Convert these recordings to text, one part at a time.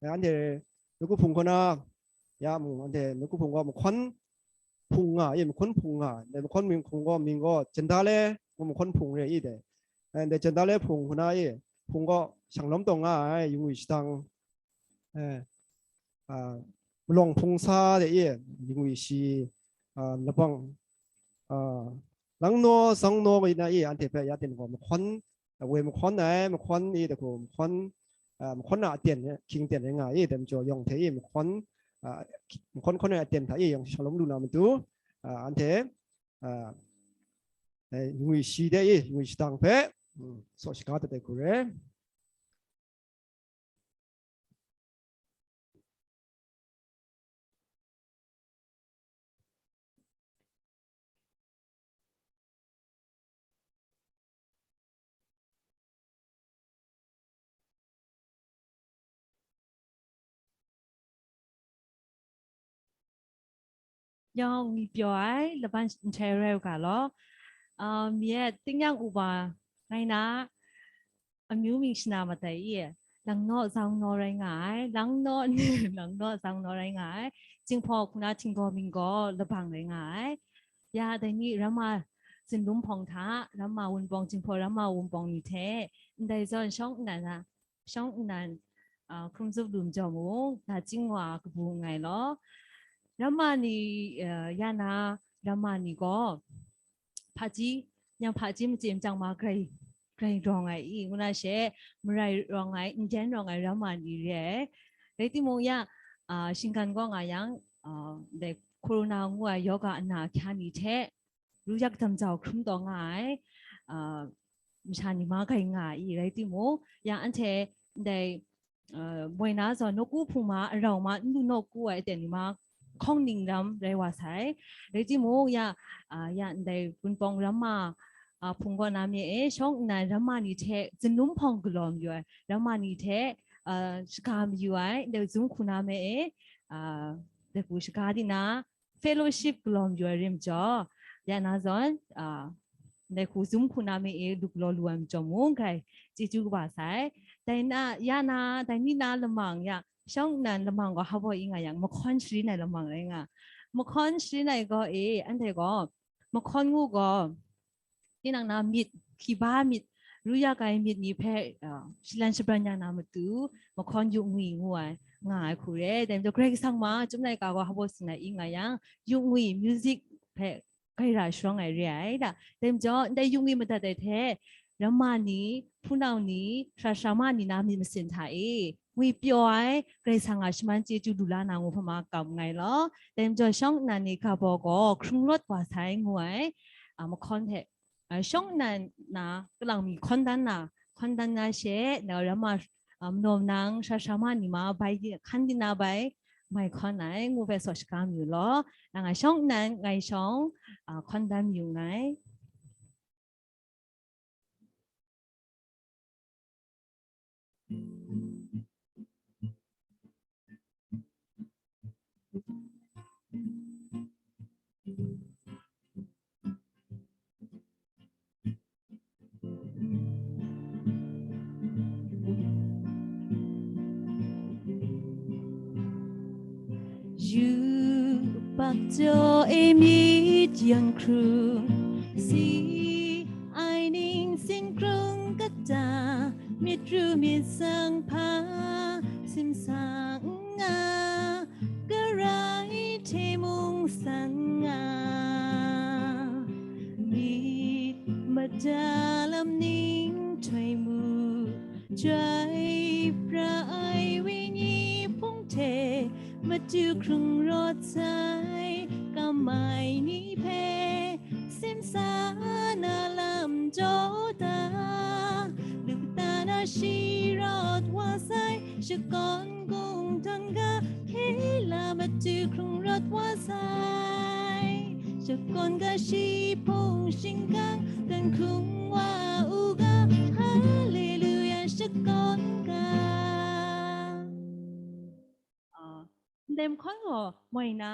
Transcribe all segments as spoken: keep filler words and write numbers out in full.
Ya, anhte nawku hpung kaw na, ya mung, anhte nawku hpung gaw mahkawn hpung nga i, mahkawn hpung nga, dai mahkawn ming hpung gaw, ming gaw, Jandale ngu mahkawn hpung re i dai. Eh, dai Jandale hpung hku na i, hpung gaw shang lawm taw nga ai, yungwi shadang, eh, ah, malawng hpung sa de i, yungwi shi, ah, labang, ah, langnaw, zangnaw nga i na i, anhte hpe ya tin gaw mahkawn, woi mahkawn ai, mahkawn i dai hku, mahkawn, ah, mahkawn a aten, hkying ten rai nga i, dai majaw yawng hte i mahkawn, ah, mahkawn hkawn ai aten hta i yawng shalom lu na matu, ah, anhte, ah, eh, ngwi shi de i, ngwi shadang hpe, mm, saw shaga dat ai hku re. Yawng ngwi pyaw ai laban nhtoi rai u ga law. Ah, mi e, tingnyang u wa ngai na amyu ming shana matai i, langnaw zangnaw rai nga ai, langnaw, langnaw zangnaw rai nga ai, Jinghpaw hku na htinggaw minggaw labang rai nga ai. Ya, dai ni ramma zinlum hpawng hta, ramma wunpawng, Jinghpaw ramma wunpawng ni hte, ndai zawn shawng nnan a, shawng nnan, ah, hkrung zup lu majaw mung, na chying wa kabu nngai law. Ramma ni, eh, ya na ramma ni gaw, hpaji, yang hpaji machye machyang ma grai, grai rawng ai i, ngu na she, marai rawng ai, n-jen rawng ai ramma ni re ai. Rai timung, ya, ah, shinggan gaw nga yang, ah, dai corona ngu ai yawga ana ahkya ni hte, ru yak dam jau hkrum taw nga ai, ah, masha ni ma grai nga ai i, rai timung, ya anhte ndai, ah, moi na zawn nawku hpung ma, arau ma, n lu nawku ai aten ni ma hkawng ning lam rai wa sai. Rai timung, ya, ah, ya ndai Wunpawng ramma, ah, hpung gaw na me e, shawng nnan ramma ni hte zinlum hpawng galaw mayu ai, ramma ni hte, ah, shaga mayu ai, ndai zum hku na me e, ah, dai hku shaga di na, fellowship galaw mayu ai rim jaw, ya na zawn, ah, ndai hku zum hku na me e lu galaw lu ai majaw mung grai chyeju kaba sai. Dai na, ya na, dai ni na lamang ya, shawng nnan lamang gaw hpa baw i nga yang, mahkawn sharin ai lamang rai nga. Mahkawn sharin ai gaw e, anhte gaw, mahkawn ngu gaw, tinang na myit, hkiba myit, ru yak ai myit ni hpe, ah, shalan shabran ya na matu, mahkawn yu ngwi ngu ai, nga ai hku re. Dai majaw, Karai Kasang ma, Chyum laika gaw hpa baw sin ai i nga yang, yu ngwi, music hpe gaira sharawng ai re ai da. Dai majaw, ndai yu ngwi madat ai hte, ramma ni, hpunau ni, sara sara ma ni na myit masin hta e, ngwi pyaw ai, Karai Kasang a shaman chyeju lu la na ngu hpa ma kam nngai law. Dai majaw, shawng nnan ni ga baw gaw hkrung rawt wa sai ngu ai, a, mahkawn hte, a, shawng nnan na kalang mi hkawn dan na, hkawn dan na she, na ramma, a, manaw manang, sara sara ma ni ma bai di, hkan di na bai, mai hkawn ai, ngu hpe saw shaga mayu law. Nang a shawng nnan, ngai shawng, a, hkawn dan mayu nngai. Yu pak jaw e myit yang hkrung, si ai ning sin hkrung kata, myit ru myit sang hpa, simsa n nga, Karai hte mung san nga, myit mada lam ning htoi mu, chyoi pra ai wenyi hpung hte matu hkrung rawt sai, kamai ni hpe simsa na lam jaw ta, lukta na shi rawt wa sai, shakawn kungdawn ga hpe la matu hkrung rawt wa sai, shakawn ga shi hpung shingkang dan hkrung wa u ga, Haleluya, shakawn ga. Ah, ndai mahkawn gaw moi na,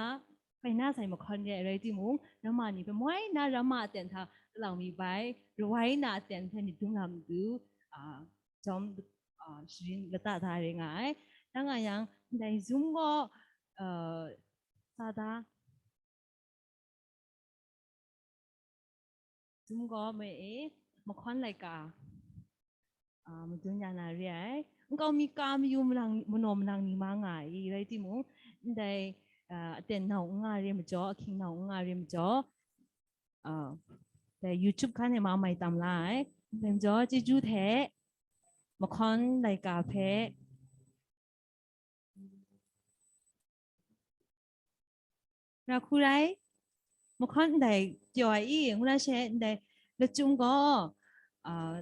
bai na sai mahkawn re ai rai timung, ramma ni hpe moi na ramma aten hta kalang mi bai, rawai na aten hpe myit dum lam du, ah, jawm, ah, sharin lata da re nga ai. Dang a yang, ndai Zoom gaw, uh, sa da. Zoom gaw me e, mahkawn laika, ah, madun ya na re ai. Nkau mi ka mayu manang, manaw manang ni ma nga ai, rai timung, ndai, ah, aten nau n nga re majaw, ahkying nau n nga re majaw, ah, dai YouTube hkan e ma mai tam la ai. Dai majaw, chyeju hte, mahkawn laika hpe, Ra hku rai, mahkawn ndai pyaw ai i, ngu na she ndai lachyum gaw, ah,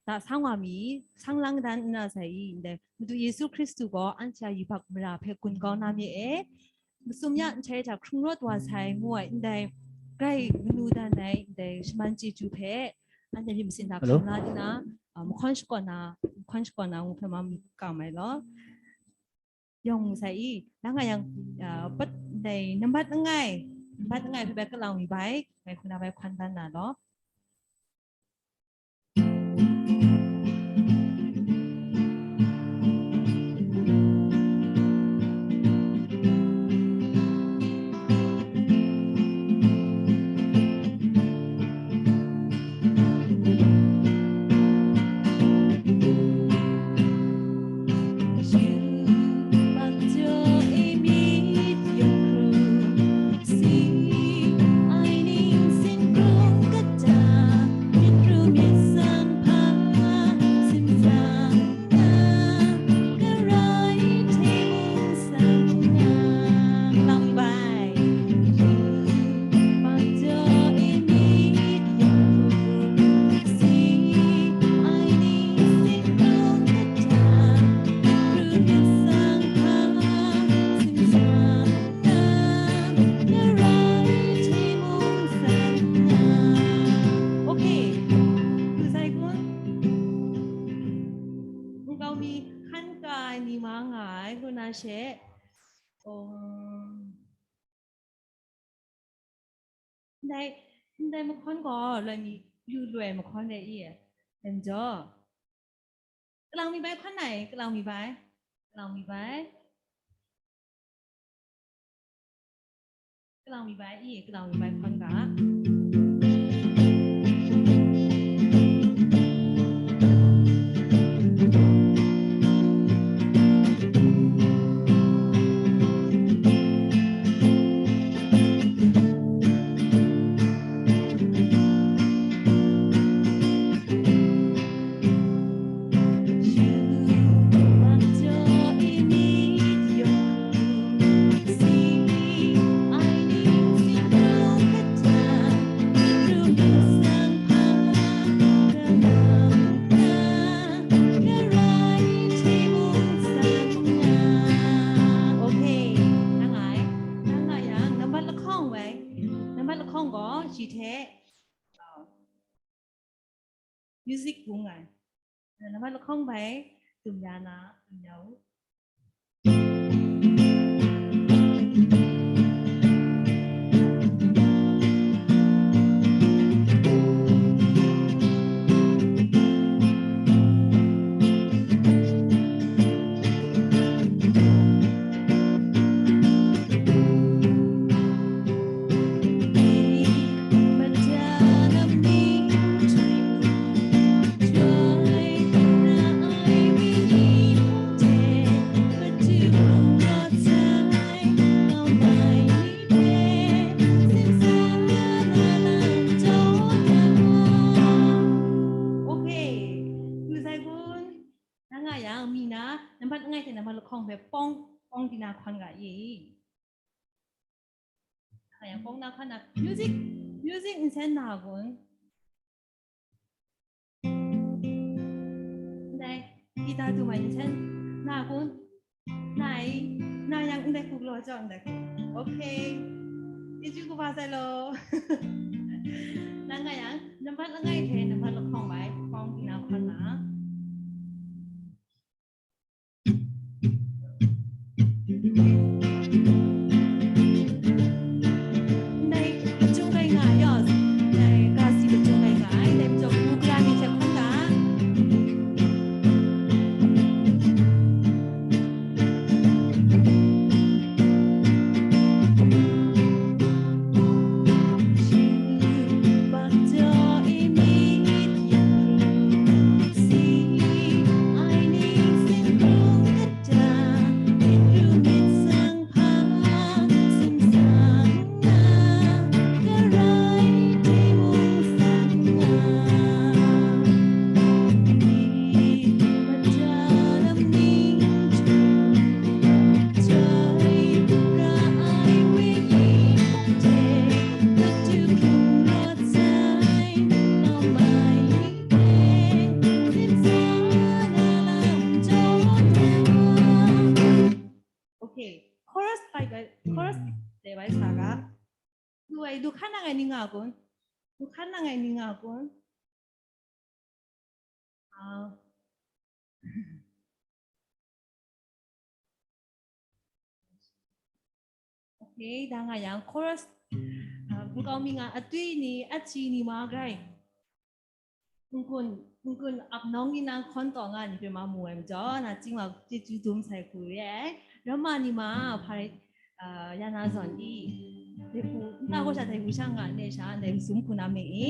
da sang wa mi, sang lang dan nna sai i, ndai Madu Yesu Hkristu gaw anhte a yubak mara hpe gun kau na mi e, masum ya nhtoi hta hkrung rawt wa sai ngu ai, ndai grai manu dan ai, ndai shaman chyeju hpe, anhte myit masin hta Hello? Hkam la di na, ah, mahkawn shakawn na, mahkawn shakawn na ngu hpe ma mi kam ai law. Yawng sai i, nang a yang, ah, pat dai nambat langai, nambat langai hpe bai kalang mi bai, ngai hku na bai hkan dan na law. โอเค လူဆိုင်ကွန်း nkau mi hkan ka ai ni ma nga ai, ngu na she, um, ndai, ndai mahkawn gaw, loi mi, yu loi mahkawn rai i, dai majaw, kalang mi bai hkan nai, kalang mi bai, kalang mi bai. Kalang mi bai i, kalang mi bai hkan ga. Okay, nang a, nang a yang, nambat lahkawng bai, nambat lahkawng gaw, shi hte, uh, music bung ai. Nambat lahkawng bai, dum ya na, dum ya u. Okay, လူဆိုင်ကွန်း နန်းကရံ မီနာ နံပါတ်ငိုက်တဲ့ နံပါတ်လခေါင်းပဲ ပေါင်း ပေါင်းတင်တာခွန်ကရေး Ayan, kung naka na, music, music, insen na akun. Dai, kita tu mai insen na akun. Nai, na yang ndai kuk lo jong ndai kuk. Okay. Iju ko ba sai lo. Nang nga yang, nambat langai the, nambat lakong bai, kong tina kwan na. Ndai, kachung kai nga yaw, ndai, kasi kachung kai nga ai, ndai, machawk, ngu kra mi hte hkun ga. Chorus de bai sa ga. Lu ai, lu hkan na ngai ni nga kun? Lu hkan na ngai ni nga kun? Ah. Okay, da nga yang chorus, ah, nkau mi nga atwi ni, achi ni ma grai. Nkun, nkun ap nawng ni nang hkawn taw nga ni hpe ma mu ai majaw, na ching wa chyeju dum sai hku re ai. Ramma ni ma, hpa rai, ah, ya na zawn i, dai hku, nta gaw sha dai hku sha nga ne sha, dai hku sum hku na me i,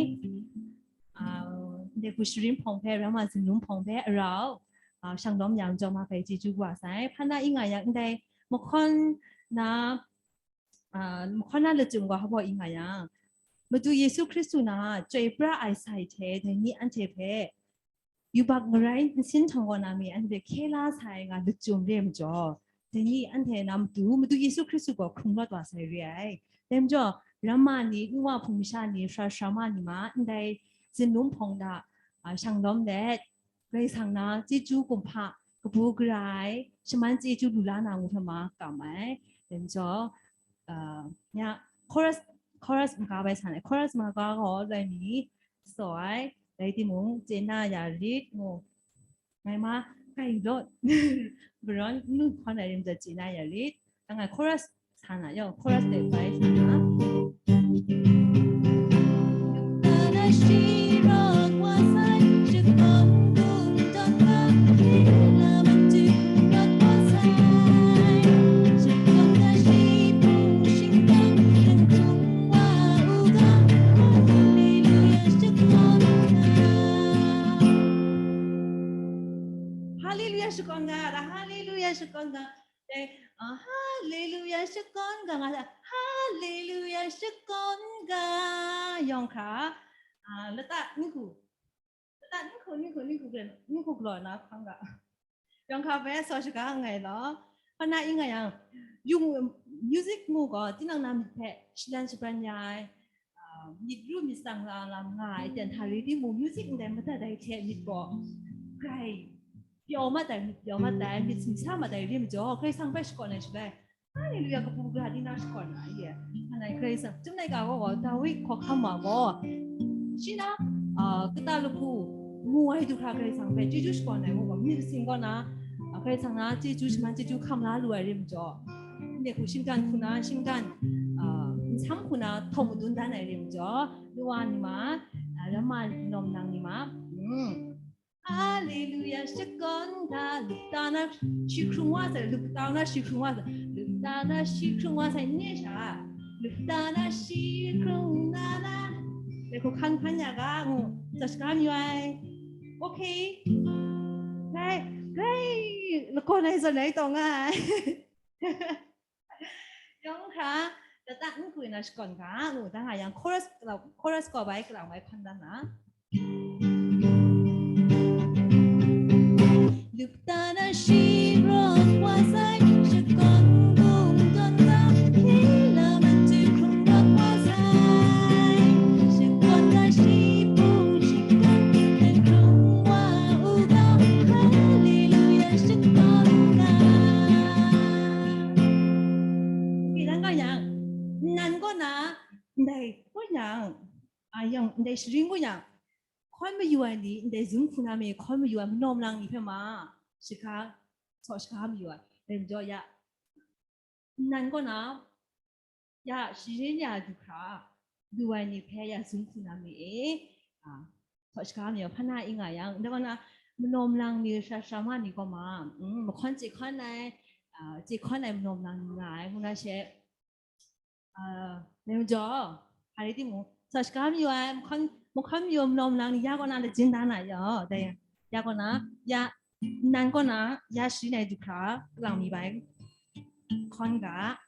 ah, dai hku sharin hpawng hpe, ramma zinlung hpawng hpe, arau, ah, shang lawm yang jaw ma hpe chyeju wa sai. Hpa na i nga yang, ndai mahkawn na, ah, mahkawn na lachyum gaw hpa baw i nga yang, Madu Yesu Hkristu na chyoi pra ai sai hte dai ni anhte hpe yubak ngarai nsin htawng gaw na mi anhte hpe hkye la sai nga lachyum re majaw, dai ni anhte na matu, Madu Yesu Hkristu gaw hkrung rawt wa sai re ai. Dai majaw, ramma ni, nwa hpung masha ni, sara sara ma ni ma, ndai zinlung hpawng da, ah, shang lawm let, Karai Kasang na chyeju kumhpa, kabu gara ai, shaman chyeju lu la na ngu hpe ma kam ai. Dai majaw, ah, ya, chorus, chorus maga bai san ai. Chorus maga gaw lai mi, tsaw ai, rai timung, chye na ya rit ngu. Ngai ma, kai law, Baron, nu hkawn ai rim zaw chye na ya rit. Ngai chorus sa na, yaw, chorus de bai sa na. Haleluya shakawn ga, da, haleluya shakawn ga. Dai, ah, haleluya shakawn ga, nga sa, haleluya shakawn ga. Yawng hkra, ah, lata, ningku, lata, ningku, ningku, ningku, ningku galaw na hkang ga. Yawng hkra bai sa shaga nngai law. Hpa na i nga yang, yung, music mu gaw, tinang na myit hpe shalan shabran ya ai, ah, myit ru myit tsang la lam nga ai, ten hta ri timung, music ndai madat ai hte myit gaw, grai pyaw mat ai, myit pyaw mat ai, myit sumsa mat ai rim jaw, Karai Kasang hpe shakawn ai shaloi, Haleluya, kabu gara ni na shakawn ai, ye. Anai Karai Kasang, chyum laika gaw, Dawi hkawhkam wa gaw, shi na, ah, kata lahpu mu ai du hkra Karai Kasang hpe chyeju shakawn ai, mu gaw, myit sing gaw na, ah, Karai Kasang na chyeju shaman chyeju hkam la lu ai rim jaw, ndai hku shinggan hku na, shinggan, ah, nsam hku na htawng madun dan ai rim jaw, nu wa ni ma, ah, ramma nawm nang ni ma, mm. Haleluya, shakawn ga, lupta na shi hkrung wa sai, lupta na shi hkrung wa sai, lupta na shi hkrung wa sai, nye sha, lupta na shi hkrung na na. Dai hku hkan hkan ya ga, ngu, sa shaga mayu ai. Okay. Grai, grai, lakawn ai zawn ai taw nga ai. Yawng hkra, lata n kwi na shakawn ga, ngu, da nga yang chorus, chorus gaw bai, galang bai hkan dan na. Lupta na shi rawng wa sai, shakawn bung tawn ga, hkila matu hkrung rawt wa sai, shakawn na shi bung shinggan, hkrung wa u ga, haleluya shakawn ga. Hkri dan ga yang, nnan kaw na, ndai kaw yang, a yang, ndai sharin kaw yang, hkawn mayu ai ni, ndai zun hku na mi hkawn mayu ai, manawm lang ni hpe ma, shaga, saw shaga mayu ai, dai majaw ya, nnan kaw na, ya, sharin ya du hkra, lu ai ni hpe ya zun hku na mi e, a, saw shaga mayu ai, hpa na i nga yang, ndai kaw na, manawm lang ni, sara sara ma ni kaw ma, mm, mahkawn chye hkawn ai, a, chye hkawn ai manawm lang ni nga ai, ngu na she, Ah, dai majaw, hpa rai timung, saw shaga mayu ai, mahkawn, mahkawn mayu manawm lang ni ya kaw na lajin da na yaw, dai, ya kaw na, ya, nnan kaw na, ya sharin ai du hkra, lang mi bai, hkawn ga.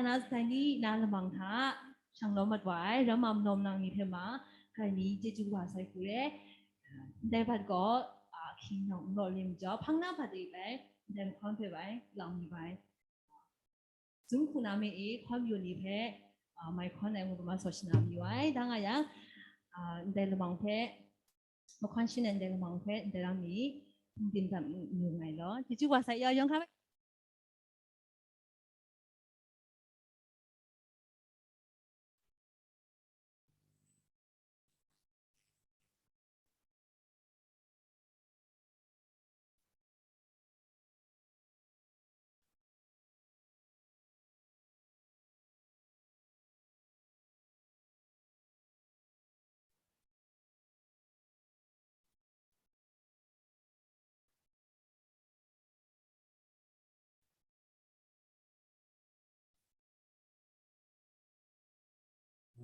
Na sai ni na lamang hta shang lawm mat wa ai, ram mam lawm nang ni hpe ma, grai mi chyeju wa sai hku re. Ndai bat gaw, a, hkying nang n law le majaw, hpang na bat e bai, ndai mahkawn hpe bai, lang mi bai. Zum hku na me e, hkawn yu ni hpe, a, mai hkawn ai ngu ma saw shana mayu ai. Da nga yang, a, ndai lamang hpe, mahkawn shin ai ndai lamang hpe, ndai lam mi, hpung byin dat mayu nngai law. Chyeju wa sai ya yawng hka bai.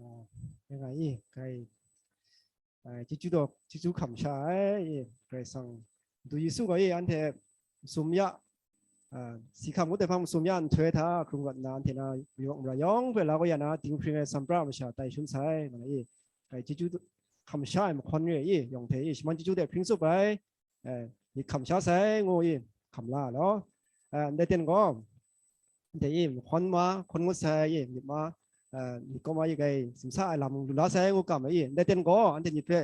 Ah, yang ai, kai, ah, chyeju daw, chyeju hkam sha ai, Karai Kasang, Madu Yesu gaw, anhte masum ya, ah, si hkam ngut ai hpang masum ya nhtoi hta hkrung rawt nna, anhte na yawng mara yawng hpe la kau ya na, dinghpring ai sampra masha tai shangun sai, nga ai, kai chyeju hkam sha ai mahkawn re ai, yawng hte, shaman chyeju de hpring tsup ai, eh, myit hkam sha sai ngu i, hkam la law. Eh, ndai ten gaw, ndai i, hkawn ma, hkawn ngut sai i, myit ma, eh, myit kaw ma i, grai simsa ai lam lu la sai ngu kam ai i, ndai ten gaw, anhte myit hpe,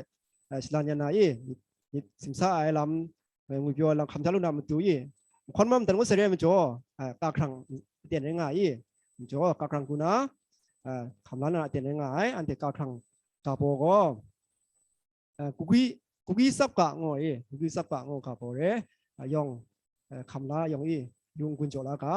eh, shalan yan na i, myit, myit simsa ai lam, eh, ngwipyaw ai lam hkam sha lu na matu i, hkawn ma madat ngut sai re ai majaw, eh, kahkrang aten rai nga i, majaw, kahkrang hku na, eh, hkam la na aten rai nga ai, anhte kahkrang ga baw gaw, eh, Kagwi, Kagwi tsap ga ngu i, Kagwi tsap ga ngu ga baw re, eh, yawng, eh, hkam la yawng i, yung gun jaw la ga.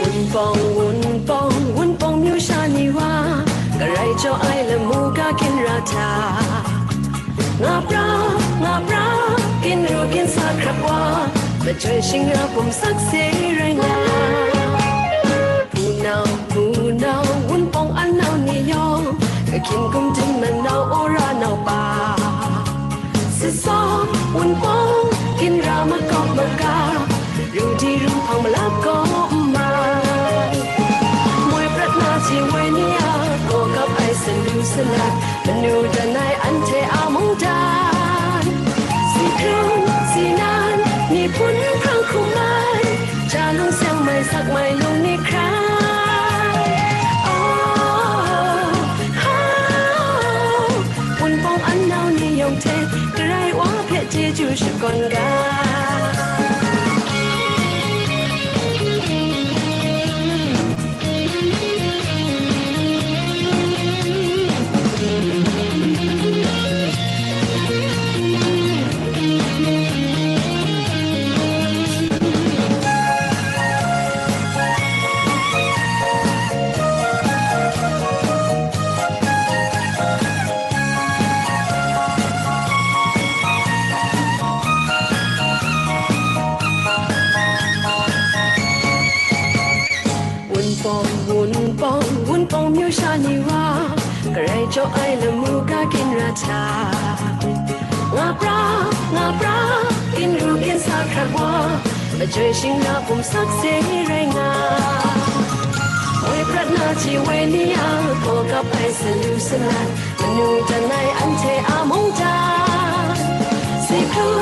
ဝုန်းပေါင်း ဝုန်းပေါင်း ဝုန်းပေါင်း မြို့ရှေ့နေဝါ ကရိုက်ကျော်အိုင်လမူကကင်ရတာ ငါပရာ ငါပရာ ကင်ရူကင်စာခရပ်ဝါ မကြွယ်ရှင်ရပုံစက်စေရငါ ပူနောင် ပူနောင် ဝုန်းပေါင်းအနောက်နေရော ကခင်ကုန်းတင်မနောင်အိုရာနောက်ပါ စစ်စော ဝုန်းပေါင်း ကင်ရမကောက်မက ရူဒီရူဖောင်မလပ်ကောမ မွေပြတ်နာချီဝဲနီယာ ကောကပ်အိုင်စလူစလတ် မနူတနိုင်အန်ထဲအမုန်တန် စီကရုံ စီနန် နေပွန်းဖန်ခုမိုင် ဂျာလုံဆောင်မိုင်စက်မိုင်လုံးနေခရိုင် အော် ဟာ ဝုန်းပေါင်းအနောက်နေရုံထဲ ကရိုက်ဝါဖျက်ကျေးဇူးရှိကွန်က ဝုန်းပေါင်း ဝုန်းပေါင်း ဝုန်းပေါင်းမြို့ရှေ့နေဝါ ကရိုက်ကျော်အိုင်လမူကကင်ရတာ ငါပရာ ငါပရာ ကင်ရူကင်စာခရပ်ဝါ မကြွယ်ရှင်ရပုံစက်စေရငါ မွေပြတ်နာချီဝဲနီယာ ကောကပ်အိုင်စလူစလတ် မနူတနိုင်အန်ထဲအမုန်တန် စီကရုံ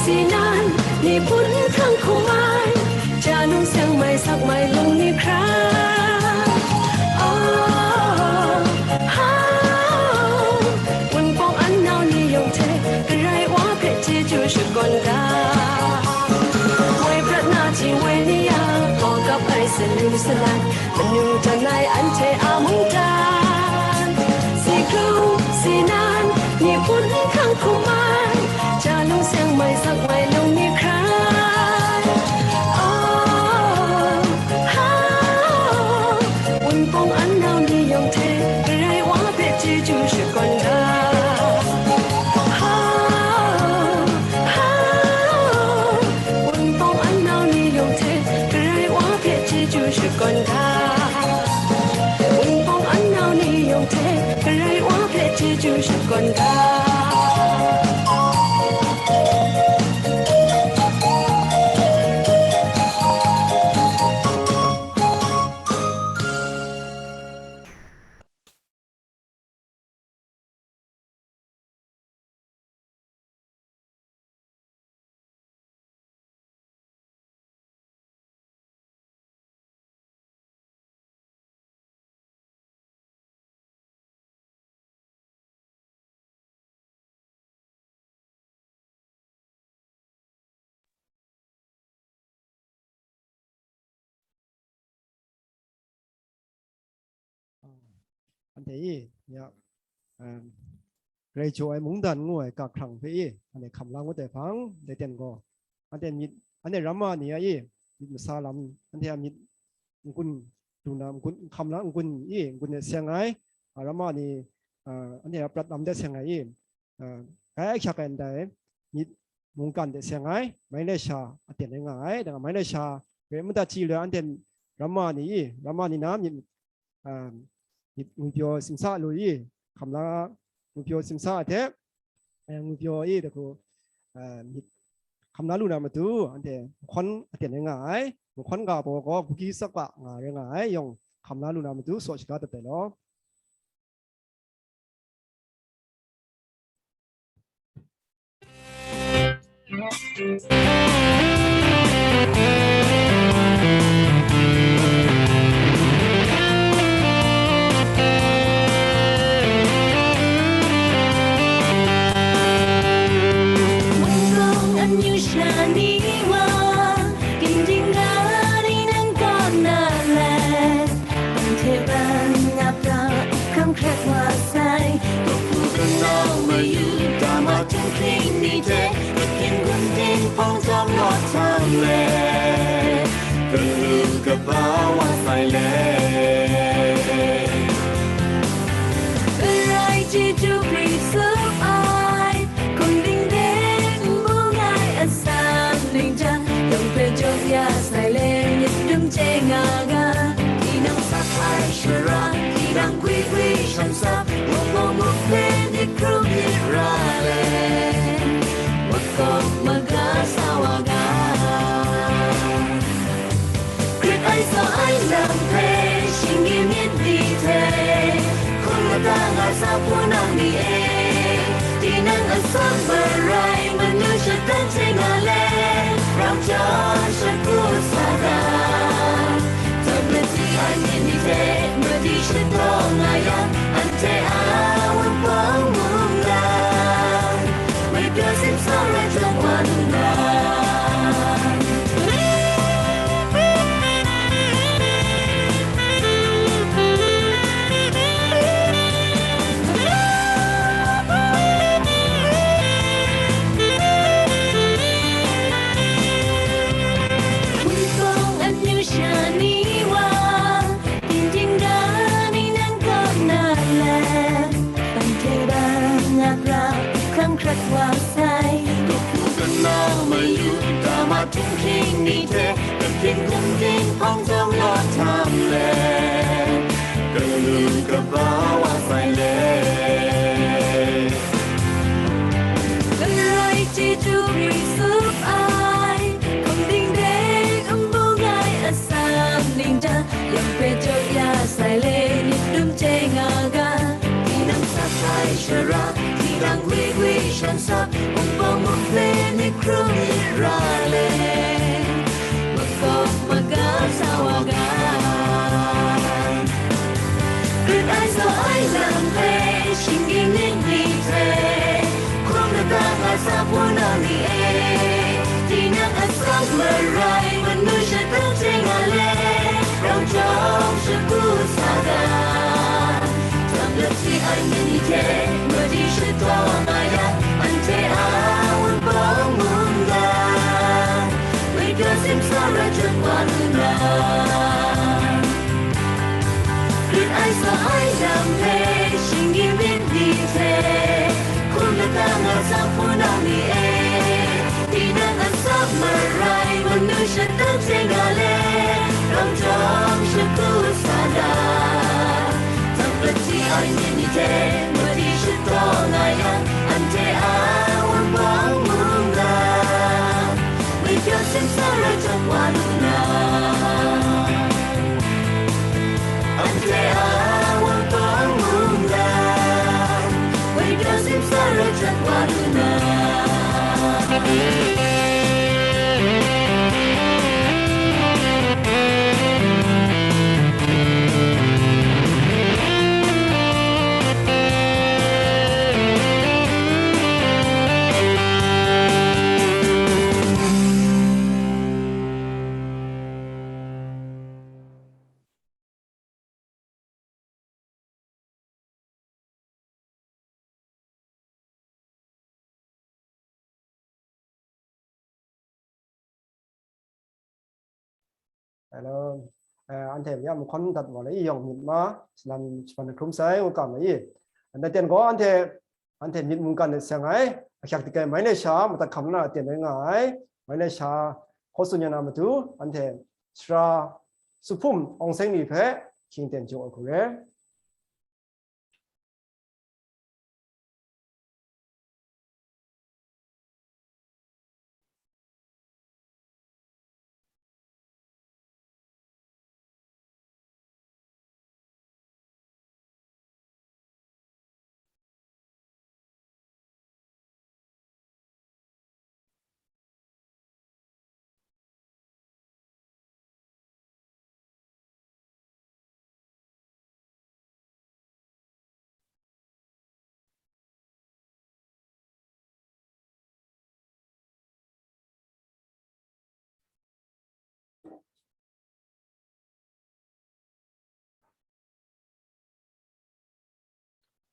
စီနန် နေပွန်းဖန်ခုမိုင် ဂျာနုံစံမိုင်စက်မိုင်လုံးနေခရိုင် အော် ဟာ ဝုန်းပေါင်းအနောက်နေရုံထဲ Manu jan ai anhte a mungdan, si hkrung, si nan, myi hpun hkang hkum ai, ja lung seng mai sak mai lung ni hkrai. Oh, ha, Wunpawng an nau ni yawng hte, Karai Wa hpe chyeju shakawn ga. Ha, ha, Wunpawng an nau ni yawng hte, Karai Wa hpe chyeju shakawn ga. Wunpawng an nau ni yawng hte, Karai Wa hpe chyeju shakawn ga. Anhte e, ya, em, Karai jaw ai mungdan ngu ai ga hkrang hpe e, anhte hkam la ngut ai hpang, dai ten gaw, anhte myit, anhte ramma ni a e, myit masa lam, anhte a myit n-gun du na, n-gun, hkam la n-gun e, n-gun de seng ai, a, ramma ni, a, anhte a prat lam de seng ai e, a, kai ahkyak ai ndai myit mungkan de seng ai, mai lai sha aten rai nga ai, dang mai lai sha rai madat chyi lu ai, anhte ramma ni e, ramma ni na myit, a, myit ngwipyaw simsa lu i, hkam la ngwipyaw simsa ai hte, eh, ngwipyaw i, dai hku, eh, myit hkam la lu na matu, anhte mahkawn aten rai nga ai, mahkawn ga baw gaw Kuki tsakpa nga rai nga ai, yawng hkam la lu na matu, saw shaga dat ai law. Wunpawng amyu sha ni wa, ginding ga ni nang kaw na let, Anhte ban ap ga, hkang hkret wa sai. Kapu kanau mayu, dama htunghking ni hte, Kakin gun ting hpawng zawn lawt htam let, galu kaba wa sai let. Karai chyeju gri tsup ai, Hkum dingding n bung ai asak ning jang, yawng hpe jaw ya sai le, myit dum chye nga ga. Tinang sak ai shara, tinang gwi gwi shan sa, wok wok muk hpe myit hkrum myit ra le, makawp maga sa wa ga. Grit ai tsaw ai lam hpe, shinggyim myit ni hte, hkum lata nga sa hpunau ni e, tinang asak marai, manu shatan hte nga le, rau chyawm shakut sa ga. Tat madi ai myit ni hte, madi shadaw nga yang, anhte a wunpawng mungdan, ngwipyaw simsa rai jang wa nna. Wunpawng amyu sha ni wa, Tingting ga ni nang kaw na let, anhte ban ap ra, hkang hkrat wa sai. Kapu kanau mayu, dama htunghking ni hte, Kakin gun ting hpawng zawn lawt htam let, galu kaba wa sai let. Karai chyeju gri tsup ai, hkum dingding n bung ai asak ning jang, yawng hpe jaw ya sai le, myit dum chye nga ga. Tinang sak ai shara, tinang gwi gwi shan sa, wunpawng muk hpe myit hkrum myit ra le, makawp maga sa wa ga. Grit ai tsaw ai lam hpe, shinggyim myit ni hte, hkum lata nga sa hpunau ni e, tinang asak marai, manu shatan hte nga le, rau chyawm Taw nga yang, anhte a wunpawng mungga, Woi Pyaw Simsa Rachut wa lu na. Grit ai sa ai lam hpe, shinggyim myit ni hte, hkum lata nga sa hpunau ni e, tinang a sap marai, manu shadang hte nga le, rawng jawng shagu sa na. Htang pati ai myit ni hte, madi shadaw nga yang, anhte a wunpawng mungga, Woi Pyaw Simsa Rachut wa lu na. Anhte a wunpawng mungga, Woi Pyaw Simsa Rachut wa lu na. Hello. Eh, anhte ya mahkawn dat wa le i yawng myit ma, salam shapan hkrum sai, ngu kam le i. Anhte ten gaw anhte, anhte myit mungkan de seng ai, ahkyak dik ai, mai le sha, madat hkam na ten rai nga ai, mai le sha, hkaw tsun ya na matu, anhte sara suhpum awng seng ni hpe, hkying ten jaw ai hku re.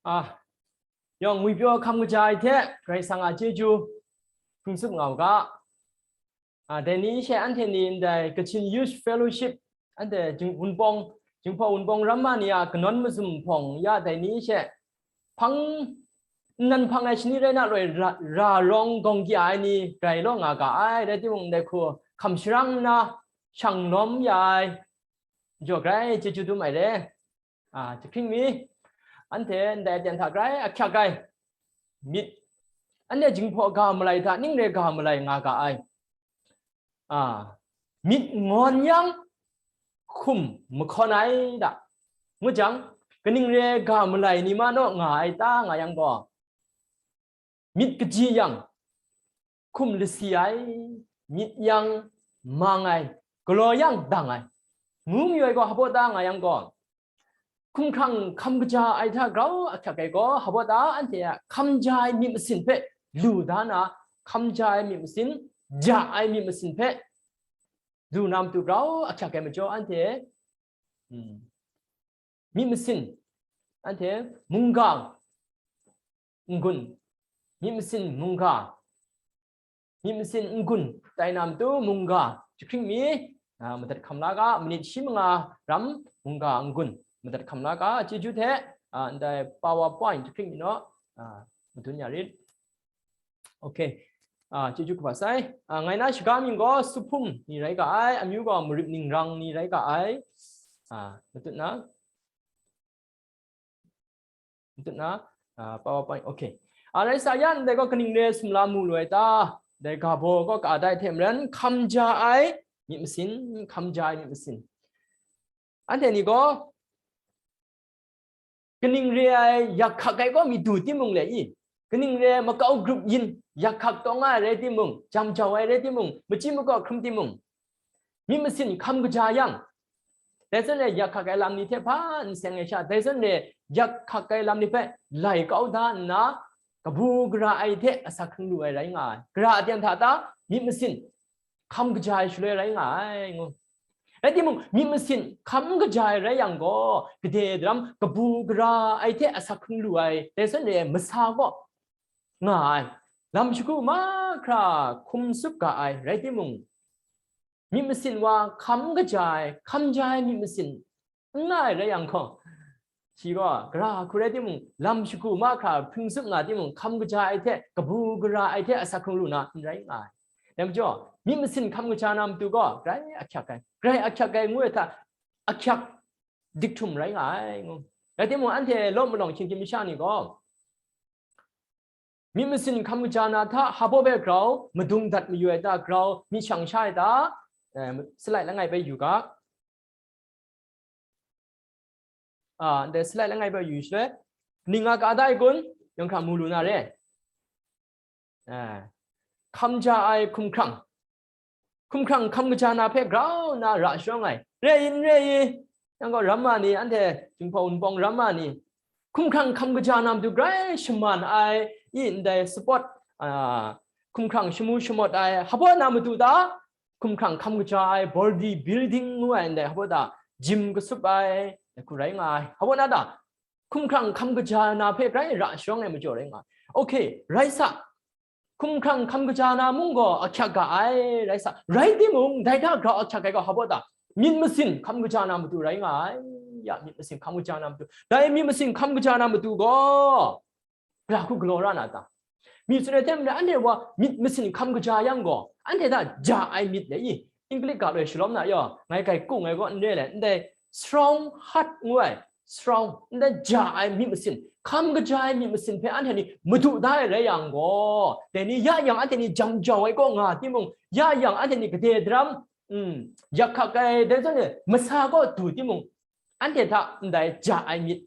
A, yawng ngwi pyaw hkam kaja ai hte, Karai Kasang a chyeju hpung tsup nga u ga. A, dai ni she anhte ni ndai Kachin Youth Fellowship, anhte jing-, wunpawng, Jinghpaw Wunpawng Ramma ni a kanawn mazum hpawng ya dai ni she hpang, nnan hpang ai shani rai na loi ra, ra rawng gawng kya ai ni grai law nga ga ai, rai timung, ndai hku hkam sharang nna shang lawm ya ai, jaw grai chyeju dum ai re. A, jahkring mi, anhte ndai aten hta grai ahkyak ai myit, anhte Jinghpaw ga malai hta ning re ga malai nga ga ai. A, myit ngawn yang hkum mahkawn ai da. Ngu jang, kaning re ga malai ni ma naw nga ai ta nga yang gaw, myit kaji yang hkum lasi ai, myit yang mang ai, galaw yang dang ai, ngu mayu ai gaw, hpaw ta nga yang gaw, hkumhkrang hkam kaja ai hta grau ahkyak ai gaw, hpaw ta anhte a hkam ja ai myit masin hpe lu da na, hkam ja ai myit masin, ja ai myit masin hpe lu na matu grau ahkyak ai majaw, anhte, mm, myit masin, anhte mungga n-gun, myit masin mungga, myit masin n-gun tai na matu mungga jahkring mi, a, madat hkam la ga, minit shi manga ram mungga n-gun madat hkam la ga, chyeju hte, a, ndai PowerPoint jahkring mi naw, a, madun ya rit. Okay. A, chyeju kaba sai. A, ngai na shaga mying gaw Suphum ni rai ga ai, amyu gaw Marip Ningrang ni rai ga ai. A, matut na, matut na, a, PowerPoint. Okay. A, rai sa yan, dai gaw kaning re sumla mu lu ai ta? Dai ga baw gaw ka dai hte maren hkam ja ai myit masin, hkam ja ai myit masin. Anhte ni gaw, kaning re ai yak hkak ai gaw mi du timung le i, kaning re ai makau grup yin yak hkak taw nga ai rai timung, jam jau ai rai timung, machyi makaw hkrum timung, myit masin hkam kaja yang, dai zawn e yak hkak ai lam ni hte hpa n seng ai sha, dai zawn e yak hkak ai lam ni hpe lai kau da nna, kabu gara ai hte asak hkrung lu ai rai nga ai. Gara aten hta ta myit masin hkam kaja ai shaloi rai nga ai, ngu. Rai timung, myit masin hkam kaja ai rai yang gaw, gade daram kabu gara ai hte asak hkrung lu ai, dai zawn e masa gaw nga ai, lam shagu mahkra hkum tsup ga ai rai timung, myit masin wa hkam kaja ai, hkam ja ai myit masin n nga ai rai yang gaw, shi gaw gara hku rai timung, lam shagu mahkra hpring tsup nga timung, hkam kaja ai hte, kabu gara ai hte asak hkrung lu na n rai nga ai. Dai majaw, myit masin hkam kaja na matu gaw, grai ahkyak ai, grai ahkyak ai ngu ai hta, ahkyak dik htum rai nga ai, ngu. Rai timung, anhte law malawng hkying hkying masha ni gaw, myit masin hkam kaja na hta, hpa baw hpe grau madung dat mayu ai ta, grau myit shang sha ai ta, eh, slide langai bai yu ga. Ah, ndai slide langai bai yu shaloi, ning nga ka da ai kun, yawng hkra mu lu na re. Ah, hkam ja ai hkumhkrang, hkumhkrang hkam kaja na hpe grau nna ra sharawng ai, re i, n re i, yang gaw, ramma ni, anhte Jinghpaw Wunpawng ramma ni, hkumhkrang hkam kaja na matu grai shaman ai i, ndai sport, a, hkumhkrang shamu shamawt ai, hpa na matu ta, hkumhkrang hkam kaja ai, body building ngu ai, ndai hpa ta, gym kasup ai, hku rai nga ai, hpa na ta, hkumhkrang hkam kaja na hpe grai ra sharawng ai majaw rai nga ai. Okay, rai sa, hkumhkrang hkam kaja na mung gaw ahkyak ga ai, rai sa, rai timung, dai hta grau ahkyak ai gaw hpa ta, myit masin hkam kaja na matu rai nga ai, ya, myit masin hkam kaja na matu, dai myit masin hkam kaja na matu gaw, gara hku galaw ra na ta? Myit tsun ai hte maren, anhte wa myit masin hkam kaja yang gaw, anhte hta ja ai myit le i, English ga loi shalawm na yaw, ngai grai kung ai gaw n re le, ndai strong heart ngu ai, strong, ndai ja ai myit masin, hkam kaja ai myit masin hpe anhte ni madu da ai rai yang gaw, dai ni ya yang anhte ni jam jau ai kaw nga timung, ya yang anhte ni gade daram, mm, yak hkak ai dai zawn e, masa kaw du timung, anhte hta ndai ja ai myit,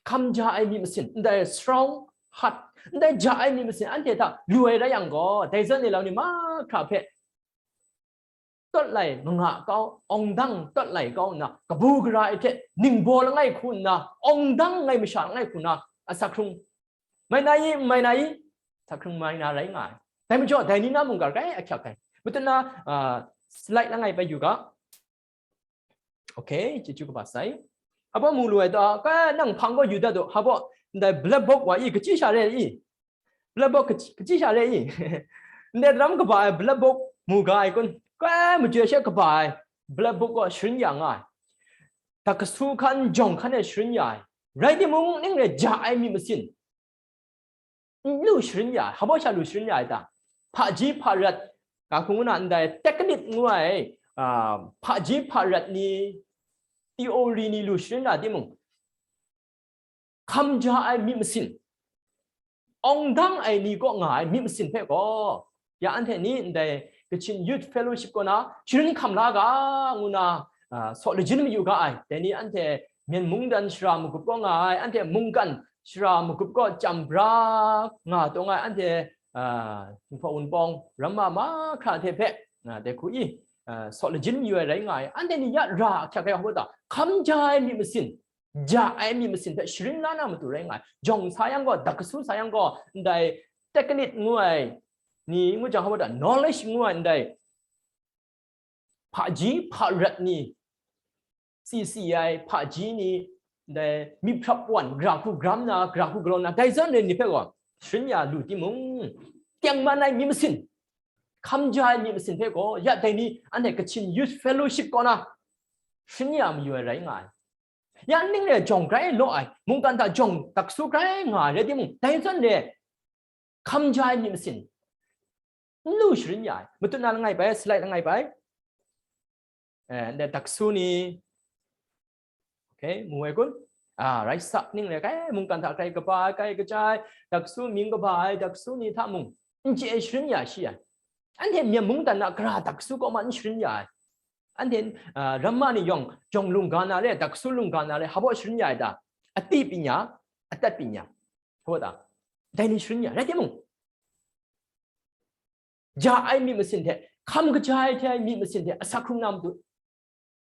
hkam ja ai myit masin, ndai strong heart, ndai ja ai myit masin anhte hta lu ai rai yang gaw, dai zawn e lau ni mahkra hpe tawt lai manga kau, awng dang tawt lai kau nna, kabu gara ai hte ningbaw langai hku nna, awng dang langai masha langai hku nna, asak hkrung mai na i, n mai na i, asak hkrung mai na rai nga ai. Dai majaw, dai ni na mungga grai ahkyak ai. Matut na, ah, slide langai bai yu ga. Okay, chyeju kaba sai. Hpa mu lu ai ta, ka nang hpang gaw yu dat u, hpa, ndai black box wa i, kachyi sha re i. Black box kachyi, kachyi sha re i. Ndai daram kaba ai black box mu ga ai kun, ka majoi she kaba ai black box gaw sharin ya nga ai. Dak kasu hkan, jawng hkan e sharin ya ai. Rai timung, ning re ja ai myit masin n lu sharin ya ai, hpa sha lu sharin ya ai ta? Hpaji hparat, ga hku ngu na ndai technique ngu ai, a, hpaji hparat ni, theory ni lu sharin na timung, hkam ja ai myit masin, awng dang ai ni kaw nga ai myit masin hpe gaw, ya anhte ni ndai Kachin Youth Fellowship kaw na sharin hkam la ga, ngu na, a, saw lajin mayu ga ai. Dai ni anhte Myen mungdan shara magup kaw nga ai, anhte mungkan shara magup kaw chyam bra nga taw nga ai, anhte, a, Jinghpaw Wunpawng ramma mahkra hte hpe, a, dai hku i, a, saw lajin mayu ai rai nga ai. Anhte ni ya ra ahkyak ai hpa ta, hkam ja ai myit masin, ja ai myit masin hpe sharin la na matu rai nga ai. Jawng sa yang gaw, dak kasu sa yang gaw, ndai technique ngu ai ni, ngu jang hpa ta, knowledge ngu ai ndai hpaji hparat ni, si si ai hpaji ni, ndai myit hprap wan, gara hku gram na, gara hku galaw na, dai zawn re ni hpe gaw sharin ya lu timung, tengman ai myit masin, hkam ja ai myit masin hpe gaw, ya dai ni anhte Kachin Youth Fellowship kaw na sharin ya mayu ai rai nga ai. Ya ning re jawng grai law ai, mungkan hta jawng dak su grai nga ai rai timung, dai zawn re hkam ja ai myit masin n lu sharin ya ai. Matut na langai bai, slide langai bai. Eh, ndai dak su ni, okay, mu ai kun? Ah, rai sa, ning re, kai mungkan hta grai kaba ai, kai kaja ai, dak su mying kaba ai, dak su ni hta mung, n chye ai sharin ya shi ai. Anhte Myen mungdan na gara dak su kaw ma n sharin ya ai. Anhte, ah, ramma ni yawng, jawng lungga na re, dak su lungga na re, hpa sharin ya ai ta? Ati pinya, atat pinya. Hpa ta? Dai ni sharin ya, rai timung, ja ai myit masin hte, hkam kaja ai hte ai myit masin hte asak hkrung na matu,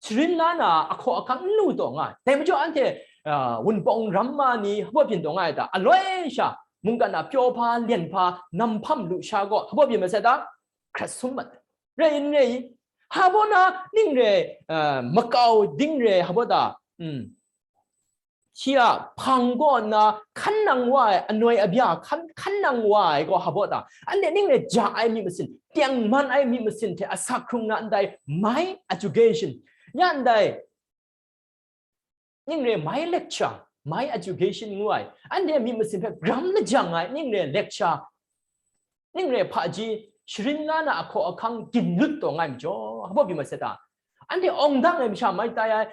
sharin la na ahkaw ahkang n lu taw nga ai. Dai majaw anhte, a, Wunpawng ramma ni hpa byin taw nga ai ta? Aloi sha, mungkan a pyaw hpa, lyen hpa, nam hpam lusha gaw hpa byin masai ta? Hkrat sum mat ai. Rai n rai i? Hpa na ning re, a, makau ding re hpa ta? Mm. shi a hpang kaw nna hkan nang wa ai, anoi abya hkan, hkan nang wa ai gaw hpa baw ta? Anhte ning re ja ai myit masin, tengman ai myit masin hte asak hkrung na ndai my education, ya ndai ning re my lecture, my education ngu ai, anhte myit masin hpe gram lajang ai ning re lecture, ning re hpaji sharin la na ahkaw ahkang ginlut taw nga ai majaw, hpa baw byi mat sai ta? Anhte awng dang ai masha mai tai ai,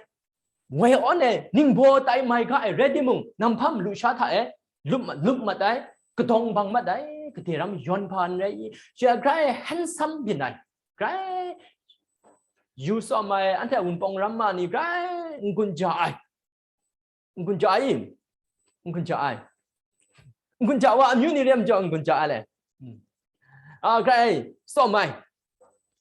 woi awn e ningbaw tai mai ga ai rai timung, namhpa malu sha hta e lup mat, lup mat ai, kadawng bang mat ai, gade ram yawn hpa n rai i, shi a grai handsome byin ai, grai yu tsawm ai, anhte a wunpawng ramma ni grai n-gun ja ai, n-gun ja ai, n-gun ja ai, n-gun ja wa amyu ni re majaw n-gun ja ai le. Hmm. A, grai tsawm ai,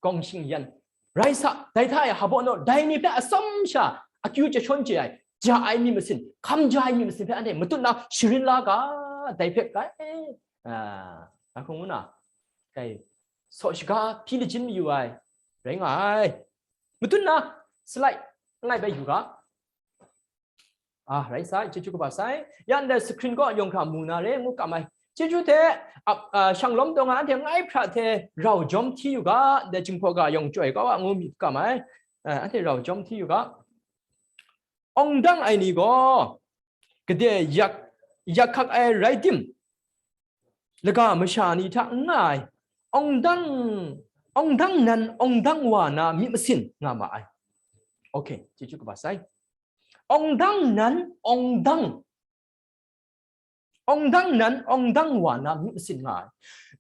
gawng shing yan, rai sa, dai hta e hpa baw naw, dai ni hpe atsawm sha akyu chyahshawn chye ai, ja ai myit masin, hkam ja ai myit masin hpe anhte matut na sharin la ga, dai hpe grai, a, a hkung ngu na, dai saw shaga hpyi lajin mayu ai rai nga ai. Matut na, slide langai bai yu ga. A, rai sai, chyeju kaba sai. Ya ndai screen kaw yawng hkra mu na re ngu kam ai. Chyeju hte, ap, a, shang lawm taw nga anhte ngai hpra hte rau jawm hti yu ga, ndai Jinghpaw ga yawng chyoi kau a ngu myit kam ai. A, anhte rau jawm hti yu ga. Awng dang ai ni gaw, gade yak, yak hkak ai rai tim, laga masha ni hta n nga ai, awng dang, awng dang nan, awng dang wa na myit masin nga ma ai. Okay, chyeju kaba sai. Awng dang nan, awng dang, awng dang nan, awng dang wa na myit masin nga ai.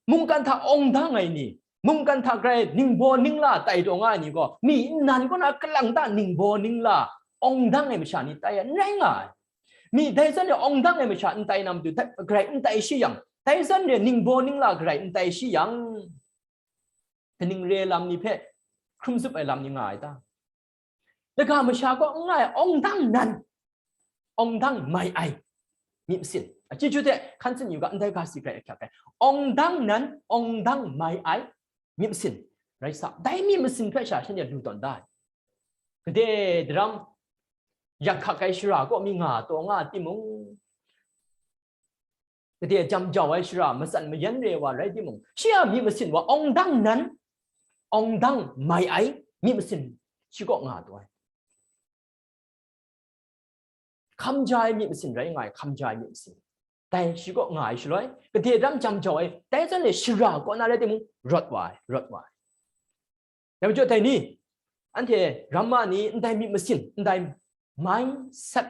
Mungkan hta awng dang ai ni, mungkan hta grai ningbaw ningla tai taw nga ai ni gaw, mi nnan kaw na kalang ta ningbaw ningla awng dang ai masha ni tai ai, n rai nga ai. Mi dai zawn re awng dang ai masha n tai na matu, dai, grai n tai shi yang, dai zawn re ningbaw ningla grai n tai shi yang, kaning re lam ni hpe hkrum zup ai lam ni nga ai ta? Laga masha kaw n nga ai, awng dang nan, awng dang mai ai myit masin. A, chyeju hte hkan tsun yu ga, ndai ga si grai ahkyak ai. Awng dang nan, awng dang mai ai myit masin rai sa, dai myit masin hpe sha shanhte lu tawn da ai. Gade daram yak hkak ai shara kaw mi nga taw nga timung, gade jam jau ai shara matsan mayan re wa rai timung, shi a myit masin wa awng dang nan, awng dang mai ai myit masin shi kaw nga taw ai. Hkam ja ai myit masin rai nga ai, hkam ja ai myit masin. Dai shi kaw nga ai shaloi, gade daram jam jau ai, dai zawn e shara kaw na rai timung, rawt wa ai, rawt wa ai. Dai majaw dai ni, anhte ramma ni ndai myit masin, ndai mindset,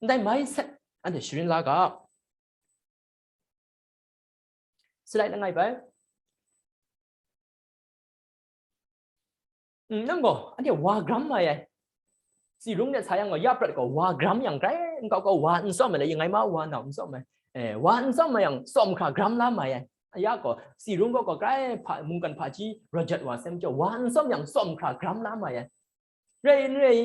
ndai mindset, anhte sharin la ga. Slide langai bai. Mm, nang gaw, anhte wa gram mai ai. Tsi rung de sa yang gaw, ya prat gaw, wa gram yang grai n kau kau, wa n tsawm ai le, yin ngai ma, wa nau n tsawm ai. Eh, wa n tsawm ai yang, tsawm hkra gram la mai ai. Ya gaw, tsi rung gaw, gaw grai hpa, mungkan hpaji, rawt jat wa sai majaw, wa n tsawm yang, tsawm hkra gram la mai ai. Rai n rai?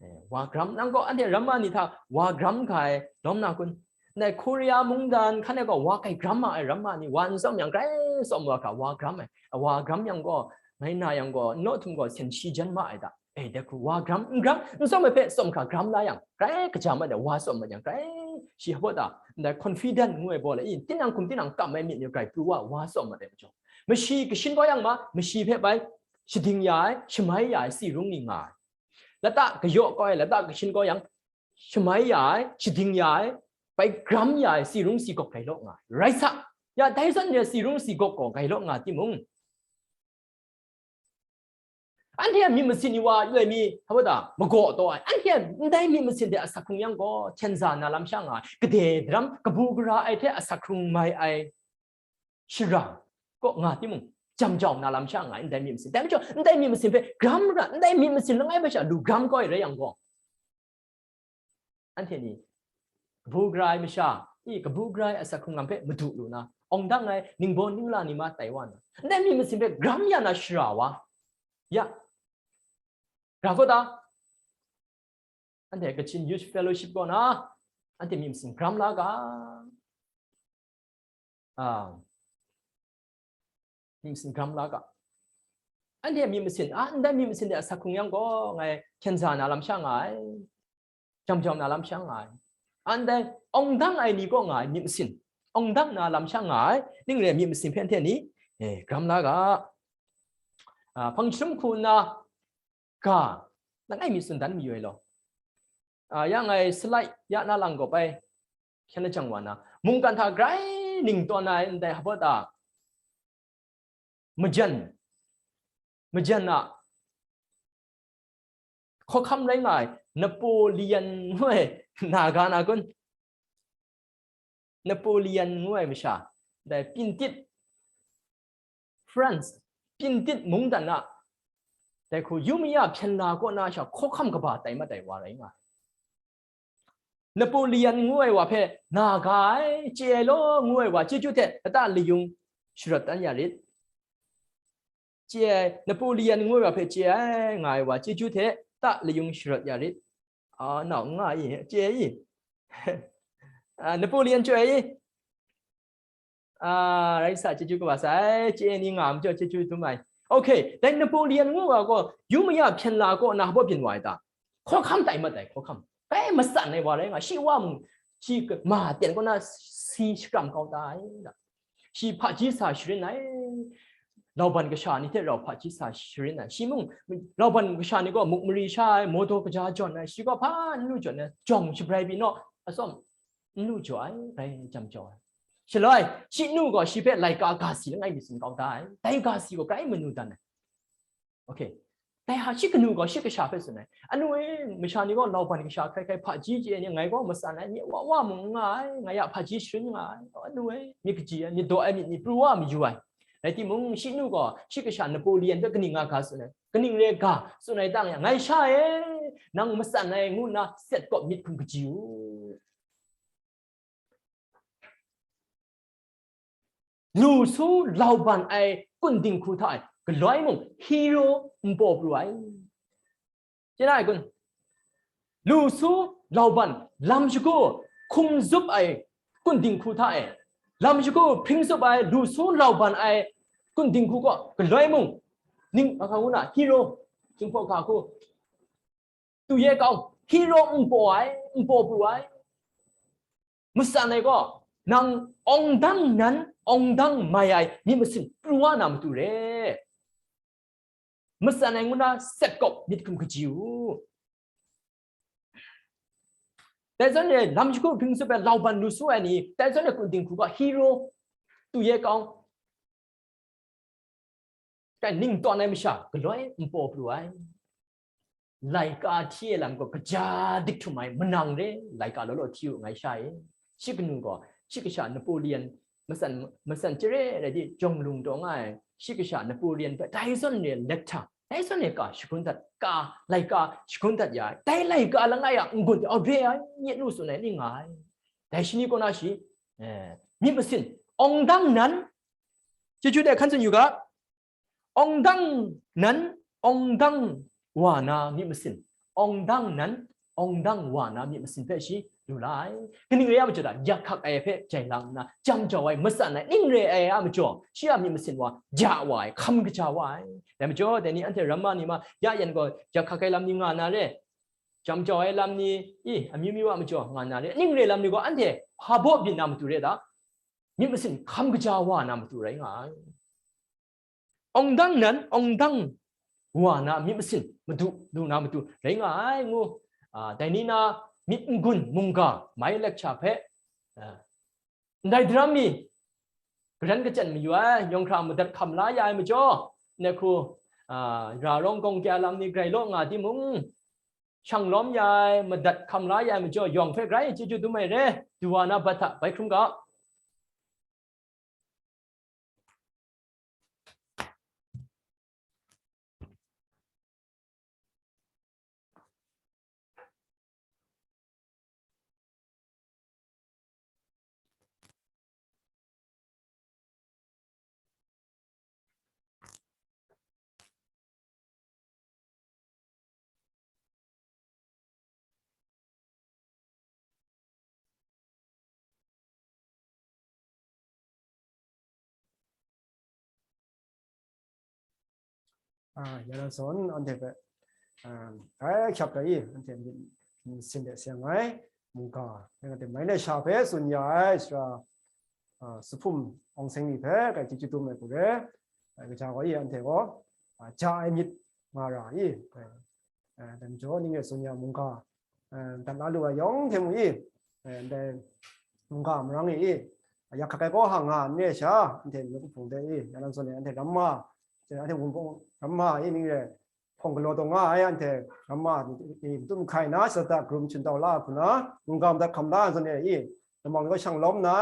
Eh, wa gram, nang gaw anhte ramma ni hta wa gram ga ai lawm na kun? Ndai Korea mungdan hkan e gaw wa kai gram ma ai ramma ni, wa n tsawm yang grai tsawm wa hkra wa gram ai. Wa gram yang gaw, ngai na yang gaw, n naw htum gaw, sen shi jan ma ai da. Eh, dai hku wa gram, n gram, n tsawm ai hpe tsawm hkra gram la yang, grai kaja mat ai, wa tsawm mat yang, grai shi hpa da, ndai confident ngu ai baw le, i, tinang hkum tinang kam ai myit ni grai pru wa, wa tsawm mat ai majaw, mashi kashin gaw yang ma, mashi hpe bai shading ya ai, shamai ya ai tsi rung ni nga ai. Lata kayaw kau ai, lata kashin kau yang, shamai ya ai, shading ya ai, bai gram ya ai, tsi rung tsi gawk gai law nga ai. Rai sa, ya, dai zawn re tsi rung tsi gawk gaw gai law nga timung, anhte a myit masin ni wa loi mi, hpa da, magaw taw ai. Anhte a ndai myit masin de asak hkrung yang gaw, hten za na lam sha nga ai. Gade daram, kabu gara ai hte asak hkrung mai ai shara kaw nga timung, jam jau na lam sha nga ai, ndai myit masin. Dai majaw, ndai myit masin hpe gram ra, ndai myit masin langai bai sha lu gram kau ai rai yang gaw, anhte ni kabu gara ai masha, i, kabu gara ai asak hkrung lam hpe madu lu na, awng dang ai ningbaw ningla ni ma tai wa na, ndai myit masin hpe gram ya na shara wa, ya, ra gaw ta? Anhte Kachin Youth Fellowship kaw na, anhte myit masin gram la ga? Ah, myit masin gram la ga? Anhte myit masin, ah, ndai myit masin de asak hkrung yang gaw, ngai hten za na lam sha nga ai, jam jau na lam sha nga ai. Anhte ong dang ai ni kaw nga ai myit masin, ong dang na lam sha nga ai, ning re myit masin hpe hte ni, eh, gram la ga. Ah, hpang jahtum hku nna ga, langai mi tsun dan mayu ai law. Ah, ya ngai slide ya na lang gawp ai, hkyen lajang wa na, mungkan hta grai ning tawn ai ndai hpa ta, majan, majan a hkawhkam rai nga ai Napoleon ngu ai na ga na kun? Napoleon ngu ai masha, dai Pyintit, France, Pyintit mungdan a, dai hku yu maya hpyen la kaw na sha hkawhkam kaba tai mat ai wa rai nga ai. Napoleon ngu ai wa hpe na ga ai, chye ai law ngu ai wa chyeju hte lata layung sharawt dan ya rit. Chye ai, Napoleon ngu ai wa hpe chye ai nga ai wa chyeju hte lata layung sharawt ya rit. A, nau n nga i, chye i. A, Napoleon chye i. A, rai sa, chyeju kaba sai, chye ni nga ai majaw chyeju dum ai. Okay, dai Napoleon ngu wa gaw, yu maya hpyen la kaw na hpa byin wa ai ta? Hkawhkam tai mat ai, hkawhkam. Bai matsan ai wa rai nga, shi wa mung, shi ma ten kaw na si shakram kau ta ai. Shi hpaji sa sharin ai. Lauban kasha ni hte rau hpaji sa sharin ai. Shi mung, lauban kasha ni gaw muk mari sha ai, mawdaw kaja jawn ai, shi gaw hpa n lu jawn ai, jawng shabrai pyi naw, atsawm n lu jaw ai, rai jam jau ai. Shaloi, shi nu gaw shi hpe laika ga si langai mi tsun kau da ai. Dai ga si gaw grai manu dan ai. Okay. Dai ha shi kanu gaw shi kasha hpe tsun ai. Anu e, masha ni gaw lauban kasha hkrai hkrai hpaji chye ai ni, ngai gaw matsan ai, nye wa wa mung n nga ai, ngai a hpaji sharin nga ai. Anu e, myit kaji ai, myit daw ai myit ni pru wa mayu ai. Rai timung, shi nu gaw shi kasha Napoleon hpe kaning nga ga tsun ai? Kaning re ga tsun ai tang yang, ngai sha e, nang matsan ai ngu nna set kawp myit hkum kaji u. Lu su lauban ai kun dinghku hta e galoi mung hero n paw pru ai. Chye na ai kun? Lu su lauban lam shagu hkum zup ai kun dinghku hta e, lam shagu hpring zup ai lu su lauban ai kun dinghku kaw galoi mung ning, a, hka ngu na, hero, Jinghpaw ga hku, tu ye kau, hero n paw ai, n paw pru ai. Matsan ai gaw, nang awng dang nan, awng dang mai ai myit masin pru wa na matu re. Matsan ai ngu na set kawp myit hkum kaji u. Dai zawn e lam shagu hpring zup ai lauban lu su ai ni, dai zawn e kun dinghku ga hero, tu ye kau, kai ning tawn ai masha galoi n paw pru ai. Laika hti ai lam gaw kaja dik htum ai manang re, laika law law hti u ngai sha e. Shi kanu gaw, shi kasha Napoleon, matsan, matsan chare rai di, jawng lung taw nga ai, shi kasha Napoleon hpe dai zawn re lecture, dai zawn re ka shagun dat, ka, laika shagun dat ya ai, dai laika langai a n-gun hte, "Au, re ai, nye nu tsun ai, ning nga ai." Dai shani kaw na shi, eh, myit masin, awng dang nan, chyeju de hkan tsun yu ga, awng dang nan, awng dang wa na myit masin, awng dang nan, awng dang wa na myit masin hpe shi lu la ai. Kaning rai a majaw ta, yak hkak ai hpe jai lang nna, jam jau ai, matsan ai, ning re ai a majaw, shi a myit masin wa ja wa ai, hkam kaja wa ai. Dai majaw, dai ni anhte ramma ni ma, ya yan gaw, yak hkak ai lam ni nga na re, jam jau ai lam ni, i, amyu myu a majaw nga na re, ning re lam ni gaw, anhte hpa baw byin na matu re ta, myit masin hkam kaja wa na matu rai nga ai. Awng dang nan, awng dang wa na myit masin madu, du na matu rai nga ai ngu, a, dai ni na myit n-gun mungga mai lecture hpe, a, ndai daram mi garan kachyan mayu ai, yawng hkra madat hkam la ya ai majaw, nehku, a, ra rawng gawng kya lam ni grai law nga timung, shang lawm ya ai, madat hkam la ya ai majaw, yawng hpe grai chyeju dum ai re, du wa na bat hta bai hkrum ga. A, ya na zawn, anhte hpe, a, ai hkyap ga i, anhte myit masin de seng ai, mungga, rai nga te, mai le sha hpe tsun ya ai sara, a, Suhpum Awng Seng ni hpe grai chyeju dum ai hku re, a, kaja gaw i anhte gaw, a, ja ai myit nga ra i, a, dai majaw ning e tsun ya mungga, a, dat la lu ai yawng hte mung i, a, dai mungga marang e i, yak hkak ai kaw hang nga n re sha, anhte mung hpung de i, ya nan zawn e anhte ramma, anhte wunpawng ramma i ning re, hpawng galaw taw nga ai anhte ramma ni, i, matu mahkai na, shata grum chun tau la hku na, mungga madat hkam la ai zawn e i, lamang yawng shang lawm na,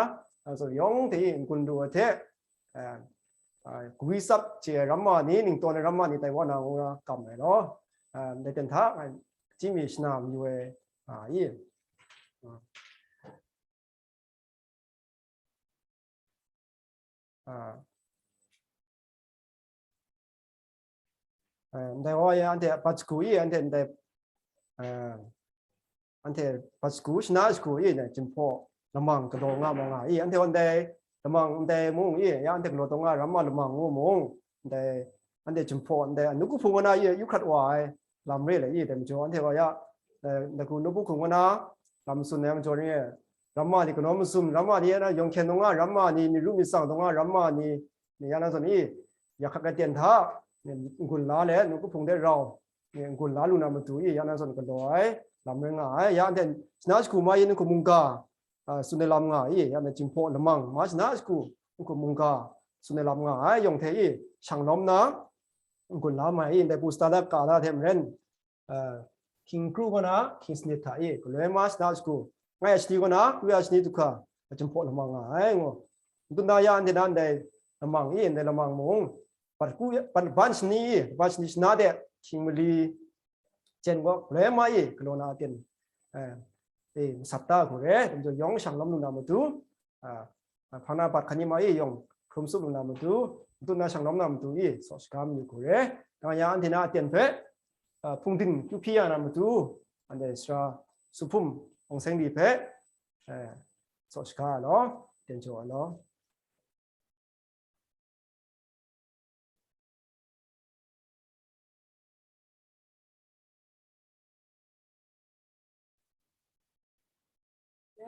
a, zawn yawng hte i, n-gun lu ai hte, a, a, gwi tsap chye ai ramma ni, ningtawn ai ramma ni tai wa na ngu na kam ai law, a, ndai ten hta, a, chyi mi shana mayu ai, a, i, a, a, a, ndai wa ya anhte a bat shagu i, anhte ndai, a, anhte bat shagu, shana shagu i, ndai Jinghpaw lamang galaw nga ma nga i, anhte gaw ndai lamang ndai mung i, ya anhte galaw taw nga ai ramma lamang ngu mung, ndai anhte Jinghpaw ndai Anup Kahpung wa na i, yu hkrat wa ai lam re le i, dai majaw anhte gaw ya, eh, Dagu Anup Kahpung wa na lam tsun ai majaw ni, ramma ni kanaw mazum, ramma ni ya na yawng hkyen taw nga ai ramma ni, myit ru myit tsang taw nga ai ramma ni, ni ya na zawn i, yak hkak ai ten hta, ni n-gun la le, Anup Kahpung de rau, ni n-gun la lu na matu i, ya na zawn galaw ai lam rai nga ai. Ya anhte shana shagu ma yin hku mungga, a, tsun ai lam nga i, ya na Jinghpaw lamang ma shana shagu hku mungga tsun ai lam nga ai, yawng hte i, shang lawm na, n-gun la mai i, ndai pu sata da ka da hte maren, a, hkying kru kaw na, hkying sanit hta i, galoi ma shana shagu, ngai a shani kaw na, kru ya shani du hkra, a Jinghpaw lamang nga ai, ngu. N tut na ya anhte na ndai lamang i, ndai lamang mung, bat ku, bat ban shani i, bat shani shana de, hkying mali, jen gaw, galoi ma i, galaw na aten, eh, e, masat da hku re, dai majaw yawng shang lawm lu na matu, a, a, hpang na bat hkan ni ma i yawng hkrum tsup lu na matu, n tut na shang lawm na matu i, tsaw shaga mayu hku re. Dang ya anhte na aten hpe, a, hpungdim kyu hpyi ya na matu, anhte sara Suhpum Awng Seng ni hpe, e, tsaw shaga ai law, ten jaw ai law.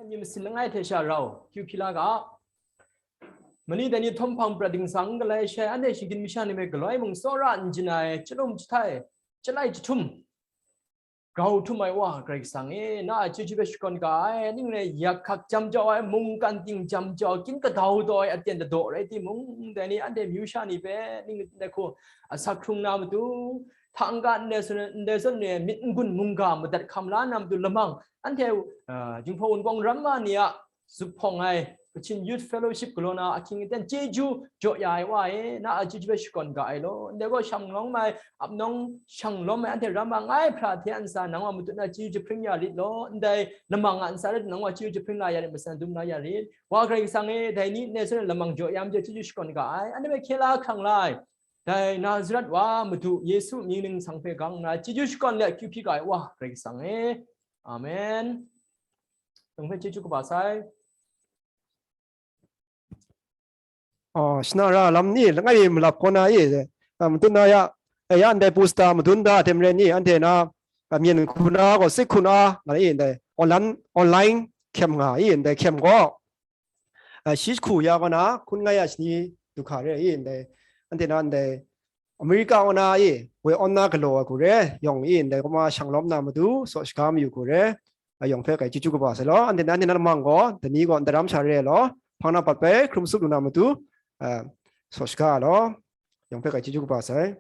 Myit masin langai hte sha rau, kyu hpyi la ga. Mani dai ni htawm hpang prat dingsang galai shai, anhte shinggyim masha ni hpe galoi mung tsawra n jin ai, chyalum jahtai, chyalai jahtum, grau htum ai Wa Karai Kasang e, na a chyeju hpe shakawn ga ai, ning rai yak hkak jam jau ai, mungkan ting jam jau, gyin kadau taw ai aten dadaw rai timung, dai ni anhte myu sha ni hpe ning ndai hku asak hkrung na matu, hta n-ga ndai zawn, ndai zawn e myit n-gun mungga madat hkam la na matu lamang, anhte, a, Jinghpaw Wunpawng ramma ni a zuphpawng ai Kachin Youth Fellowship galaw na ahkying aten chyeju jaw ya ai Wa e, na a chyeju hpe shakawn ga ai law. Ndai gaw shang lawm ai, ap nawng shang lawm ai, anhte ram a ngai hpra hte a ntsa nang wa matut na chyeju jahpring ya rit law. Ndai lamang a ntsa rai nang wa chyeju jahpring la ya rit, matsan dum la ya rit. Wa Karai Kasang e, dai ni ndai zawn e lamang jaw ya majaw chyeju shakawn ga ai, anhte hpe hkye la hkrang la ai, dai Nazaret wa Madu Yesu mying ningsang hpe gang nna chyeju shakawn let kyu hpyi ga ai Wa Karai Kasang e. Amen. Nang hpe chyeju kaba sai. Oh, shana ra lam ni langai mi malap kaw na i, a, matut na ya, e, ya ndai poster madun da hte maren ni, anhte na, a, myen hku na gaw, sik hku na, nga i, ndai online, online hkyem nga i, ndai hkyem gaw, a, shi jahku ya kaw na, hkun ngai ya shani du hkra re i, ndai, anhte na ndai, America kaw na i, woi awn na galaw ai hku re, yawng i, ndai kaw ma shang lawm na matu, tsaw shaga mayu hku re, a, yawng hpe grai chyeju kaba sai law, anhte na, anhte na lamang gaw, dai ni gaw ndaram sha re ai law, hpang na bat bai hkrum tsup lu na matu, a, tsaw shaga ai law, yawng hpe grai chyeju kaba sai.